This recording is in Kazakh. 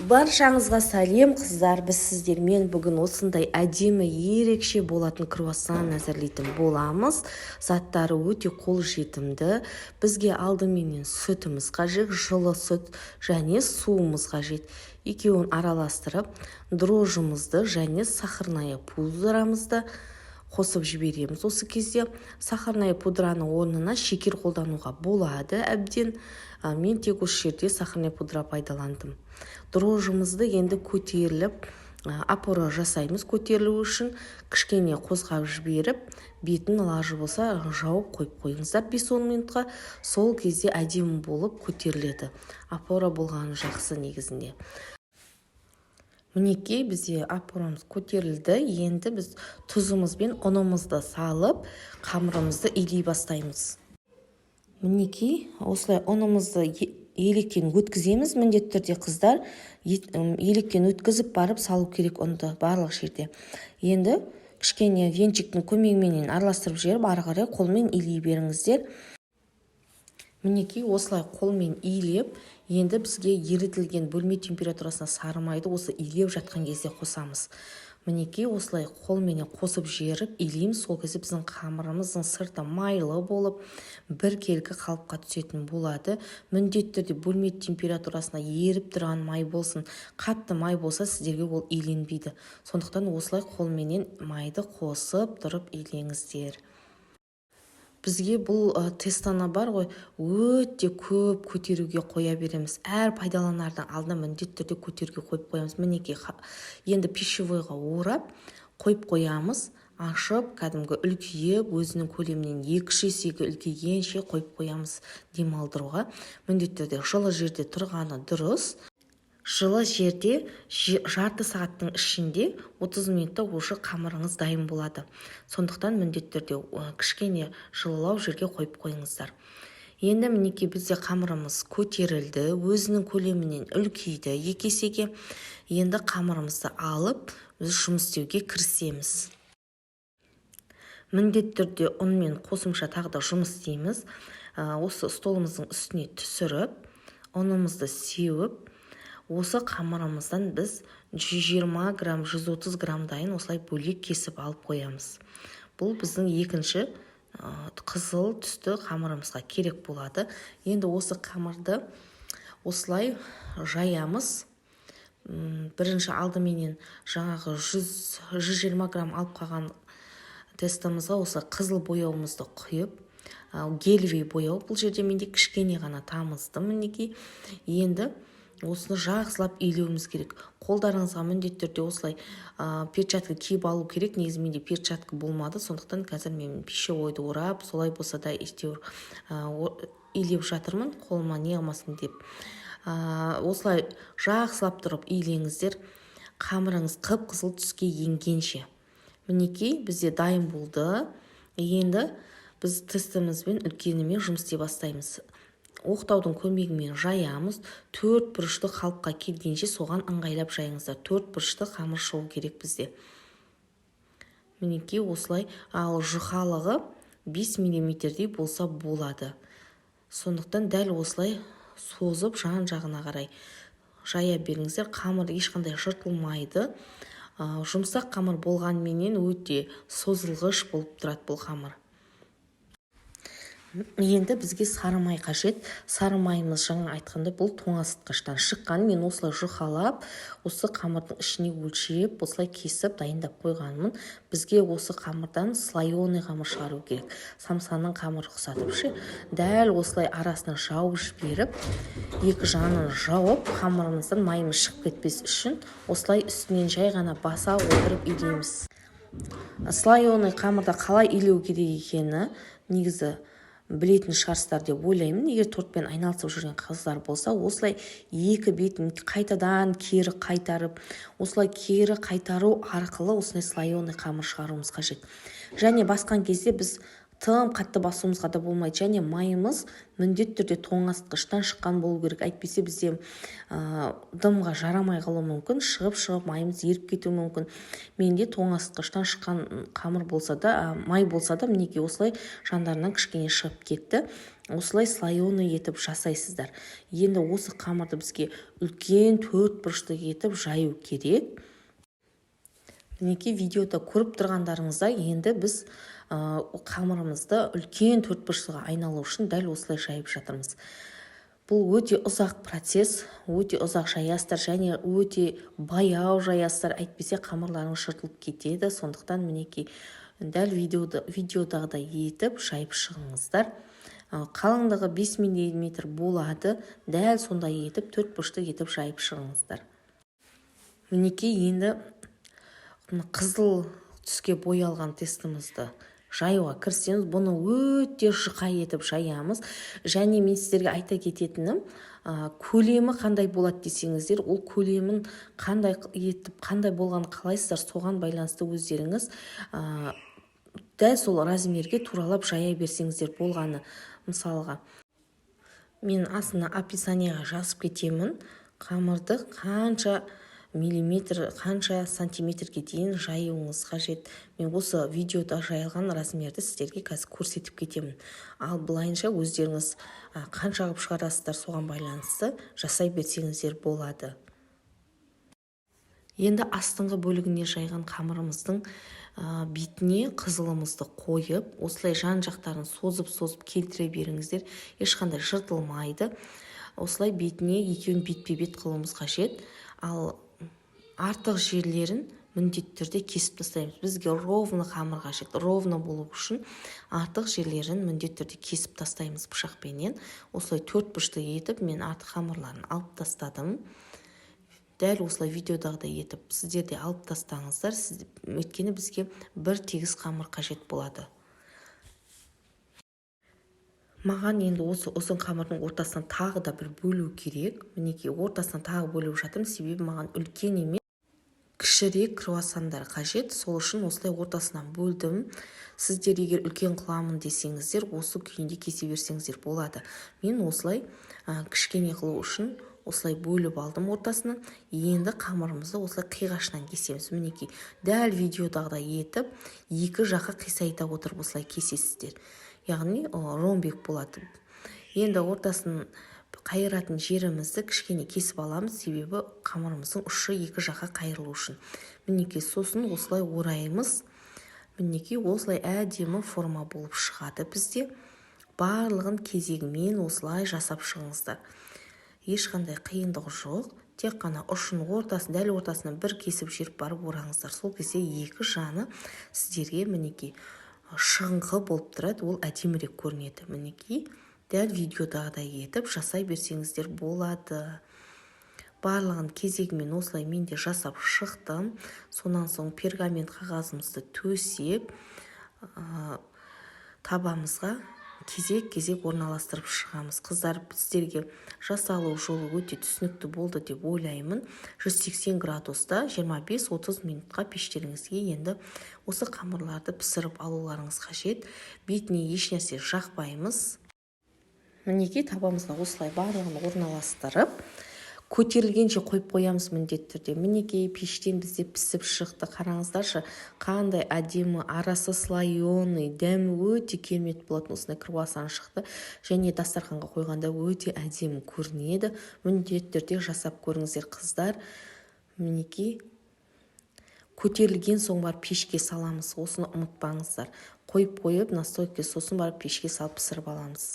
Баршаңызға сәлем, қыздар! Біз сіздермен бүгін осындай әдемі, ерекше болатын круассан әзірлейтін боламыз. Заттары өте қолжетімді. Бізге алдыменен сүтіміз қажет, жылы сүт және суымыз қажет. Екеуін араластырып, дрожжымызды және сахарная пудрамызды қосып жібереміз. Осы кезде сахарная пудраның орнына шекер қолдануға болады әбден. Мен тек осы жерде сахарная пудра пайдаландым. Дрожжымызды енді көтеріліп, опора жасаймыз. Көтерілу үшін кішкене қозғап жіберіп, бетін лажы болса жауып қойып қойыңыздар 5-10 минутқа. Сол кезде әдемі болып көтеріледі. Опора болғаны жақсы негізінде. Мінекей, бізде опорамыз көтерілді. Енді біз тұзымыз бен ұнымызды салып, қамырымызды илей бастаймыз. Мінекей, осылай ұнымызды електен өткіземіз. Міндетті түрде, қыздар, електен өткізіп барып салу керек ұнды барлық жерде. Енді кішкене венчиктің көмегіменен араластырып жіберіп, ары қарай қолмен илей беріңіздер. Мінекей, осылай қолмен илеп, енді бізге ерітілген бөлме температурасына сары майды осы илеп жатқан кезде қосамыз. Мінекей, осылай қолменен қосып жіберіп илейміз. Сол кезде біздің қамырымыздың сырты майлы болып, біркелкі қалыпқа түсетін болады. Міндетті түрде бөлме температурасына еріп тұрған май болсын. Қатты май болса, сіздерге ол иленбейді. Сондықтан осылай қолменен майды қосып тұрып илеңіздер. Бізге бұл тестоны бар ғой, өте көп көтеруге қоя береміз. Әр пайдаланардың алдында міндетті түрде көтеруге қойып қоямыз. Мінекей, енді пищевойға орап қойып қоямыз. Ашып, кәдімгі үлкейіп, өзінің көлемінен 2-3 есеге үлкейгенше қойып қоямыз демалдыруға. Міндетті түрде жылы жерде тұрғаны дұрыс. Жылы жерде жарты сағаттың ішінде, 30 минутта уже қамырыңыз дайын болады. Сондықтан міндетті түрде кішкене жылылау жерге қойып қойыңыздар. Енді, мінекей, бізде қамырымыз көтерілді, өзінің көлемінен үлкейді 2 есеге. Енді қамырымызды алып, біз жұмыс істеуге кірісеміз. Міндетті түрде ұнмен қосымша тағы да жұмыс істейміз. Осы столымыздың үстіне түсіріп, ұнымызды сеуіп, осы қамырымыздан біз 120 грамм, 130 граммдайын осылай бөлек кесіп алып қоямыз. Бұл біздің екінші қызыл түсті қамырымызға керек болады. Енді осы қамырды осылай жаямыз. Бірінші алдыменен жаңағы 100, 120 грамм алып қалған тестомызға осы қызыл бояуымызды құйып, гелевый бояу бұл жерде менде, кішкене ғана тамыздым. Мінекей, енді осыны жақсылап илеуіміз керек. Қолдарыңызға міндетті түрде осылай перчатка киіп алу керек. Негізі менде перчатка болмады, сондықтан қазір мен пищевойды орап, солай болса да әйтеуір илеп жатырмын, қолыма не қылмасын деп. Осылай жақсылап тұрып илеңіздер, қамырыңыз қып қызыл түске енгенше. Мінекей, бізде дайын болды. Енді біз тестімізбен, үлкенімен жұмыс істей бастаймыз. Оқтаудың көмегімен жаямыз. Төрт бұрышты қалыпқа келгенше соған ыңғайлап жайыңыздар. Төрт бұрышты қамыр шығу керек бізде. Мінекей, осылай. Ал жұқалығы 5 миллиметрдей болса болады. Сондықтан дәл осылай созып, жан жағына қарай жая беріңіздер. Қамыр ешқандай жыртылмайды. Жұмсақ қамыр болғанменен, өте созылғыш болып тұрады бұл қамыр. Енді бізге сары май қажет. Сары майымыз, жаңа айтқандай, бұл тоңазытқыштан шыққан. Мен осылай жұқалап, осы қамырдың ішіне өлшеп, осылай кесіп дайындап қойғанмын. Бізге осы қамырдан слоеный қамыр шығару керек, самсаның қамыры ұқсатып ше. Дәл осылай арасына жауып жіберіп, екі жағынан жауып, қамырымыздан майымыз шығып кетпес үшін осылай үстінен жай ғана баса отырып илейміз. Слоеный қамырды қалай илеу керек екені негізі білетін шығарсыздар деп ойлаймын, егер тортпен айналысып жүрген қыздар болса. Осылай екі бетін қайтадан кері қайтарып, осылай кері қайтару арқылы осындай слоеный қамыр шығаруымыз қажет. Және басқан кезде біз тығыз болу керек. Тым қатты басуымызға да болмайды. Және майымыз міндетті түрде тоңазытқыштан шыққан болу керек, әйтпесе бізде дымға жарамай қалуы мүмкін, шығып майымыз еріп кетуі мүмкін. Менде тоңазытқыштан шыққан қамыр болса да, май болса да, мінекей осылай жандарынан кішкене шығып кетті. Осылай слоеный етіп жасайсыздар. Енді осы қамырды бізге үлкен төрт бұрышты етіп жаю керек. Мінекей, видеода көріп тұрғандарыңыздай, енді біз қамырымызды үлкен төртбұрыштыға айналу үшін дәл осылай жайып жатырмыз. Бұл өте ұзақ процесс, өте ұзақ жаясыздар және өте баяу жаясыздар, әйтпесе қамырларыңыз жыртылып кетеді. Сондықтан мінекей, дәл видеодағыдай етіп жайып шығыңыздар. Қалыңдығы 5 мм болады, дәл сондай етіп төрт бұрышты етіп жайып шығыңыздар. Мінекей, енді қызыл түске боялған тестімізді жаюға кірісеміз. Бұны өте жұқа етіп жаямыз. Және мен сіздерге айта кететінім, көлемі қандай болады десеңіздер, ол көлемін қандай етіп, қандай болғанын қалайсыздар, соған байланысты өздеріңіз дәл сол размерге туралап жая берсеңіздер болғаны. Мысалға, мен астына описанияға жазып кетемін, қамырды қанша миллиметр, қанша сантиметрге дейін жаюыңыз қажет. Мен осы видеода жайылған размерді сіздерге қазір көрсетіп кетемін. Ал былайынша өздеріңіз қанша қылып шығарасыздар, соған байланысты жасай берсеңіздер болады. Енді астыңғы бөлігіне жайған қамырымыздың бетіне қызылымызды қойып, осылай жан жақтарын созып-созып келтіре беріңіздер, ешқандай жыртылмайды. Осылай бетіне екеуін бетпе-бет қылуымыз қажет. Ал артық жерлерін міндетті түрде кесіп тастаймыз. Бізге ровно қамыр қажет. Ровно болу үшін артық жерлерін міндетті түрде кесіп тастаймыз пышақпенен. Осылай төрт бұрышты етіп мен артық қамырларын алып тастадым. Дәл осылай видеодағыдай етіп сіздер де алып тастаңыздар, өйткені бізге бір тегіс қамыр қажет болады. Маған енді осы ұзын қамырдың ортасынан тағы да бір бөлу керек. Мінекей, ортасынан тағы бөліп жатырмын, себебі маған үлкен емес, кішірек круассандар қажет. Сол үшін осылай ортасынан бөлдім. Сіздер егер үлкен қыламын десеңіздер, осы күйінде кесе берсеңіздер болады. Мен осылай кішкене қылу үшін осылай бөліп алдым ортасынан. Енді қамырымызды осылай қиғашынан кесеміз. Мінекей, дәл видеодағыдай етіп екі жаққа қисайта отырып осылай кесесіздер, яғни ромбик болады. Енді ортасын қайыратын жерімізді кішкене кесіп аламыз, себебі қамырымыздың ұшы екі жаққа қайырылу үшін. Мінекей, сосын осылай ораймыз. Мінекей, осылай әдемі форма болып шығады бізде. Барлығын кезегімен осылай жасап шығыңыздар, ешқандай қиындығы жоқ. Тек қана ұшын ортасын, дәл ортасынан бір кесіп жіберіп барып ораңыздар. Сол кезде екі жаны сіздерге, мінекей, шығыңқы болып тұрады, ол әдемірек көрінеді. Мінекей, дәл видеодағыдай етіп жасай берсеңіздер болады. Барлығын кезегімен осылай мен де жасап шықтым. Сонан соң пергамент қағазымызды төсеп, табамызға кезек-кезек орналастырып шығамыз. Қыздар, сіздерге жасалу жолы өте түсінікті болды деп ойлаймын. 180 градуста 25-30 минутқа пештеріңізге енді осы қамырларды пісіріп алуларыңыз қажет. Бетіне ешнәрсе жақпаймыз. Мінекей, табамызға осылай барлығын орналастырып, көтерілгенше қойып қоямыз міндетті түрде. Мінекей, пештен бізде пісіп шықты. Қараңыздаршы, қандай әдемі, арасы слоеный, дәмі өте керемет болатын осындай круассан шықты. Және дастарханға қойғанда өте әдемі көрінеді. Міндетті түрде жасап көріңіздер, қыздар. Мінекей, көтерілген соң барып пешке саламыз, осыны ұмытпаңыздар. Қойып қойып на стойке, сосын барып пешке салып пісіріп аламыз.